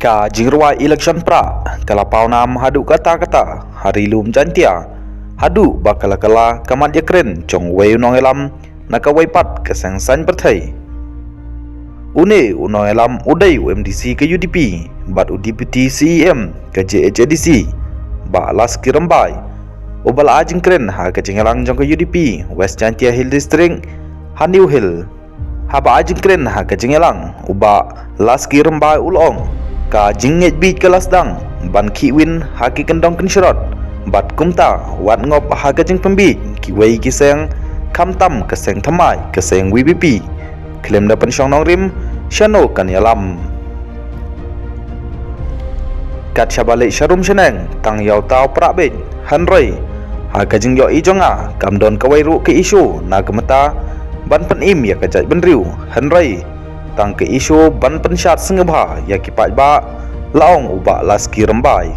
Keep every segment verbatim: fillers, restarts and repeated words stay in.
Ka jingrwai election prah ka la pawnam haduh katta katta ha Ri Lum Jaintia, haduh ba ka la ka la ka mat ïakren jong uwei u nongïalam na kawei pat ka seng saiñ pyrthei. Une u nongïalam u dei u M D C ka U D P bad u Deputy C E M ka J H A D C, Bah Laskie Rymbai, uba la ai jingkren ha ka jingïalang jong ka U D P West Jaintia Hills District ha New Hill. Haba ai jingkren ha ka jingïalang, u Bah Laskie Rymbai u la ong, ka jingngeit bieit ka la sdang ban khih win ha ki kyndong kynshrot, bad kumta wat ngop ha ka jingpynbieit kiwei ki seng, khamtam ka seng thymmai ka seng V P P, khlem da pynshong nongrim shano kan ïalam. Kat shaba leit sharum shaneng tang ïa uta u prah beit, hynrei ha ka jingïohi jong nga kam don kawei ruh ka issue na ka bynta ban pynim ïa ka jaitbynriew, hynrei tang ka issue ban pynshad sngewbha ïa ki paidbah, la ong u Bah Laskie Rymbai.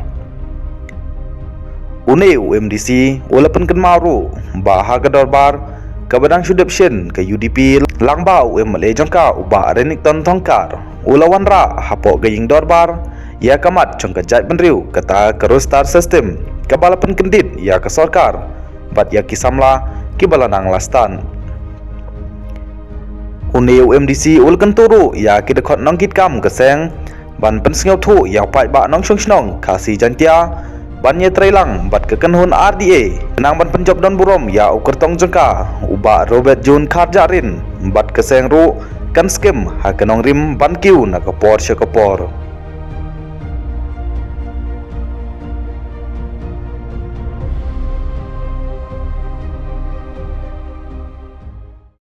Une u M D C u la pynkynmaw ruh ba ha ka dorbar kaba dang shu dep shen ka U D P, lyngba u M L A jong ka u Bah Renikton Thongkhar, u la wanrah hapoh ka ïing dorbar ïa ka mat jong ka jaitbynriew, kata ka roster system kaba la pynkyndit ïa ka sorkar bad ïa ki samla kiba la nang la stad. Une u M D C u la kyntu ruh ïa ki dkhot nongkitkam ka seng ban pynsngewthuh ïa u paidbah nongshong shnong Khasi Jaintia ban ïatreilang bad ka kynhun R D A, khnang ban pynjop don burom ïa u kyrtong jong ka u Bah Robert June Kharjahrin, bad ka seng ruh kan skhem ha ka nongrim ban kiew na ka por sha ka por.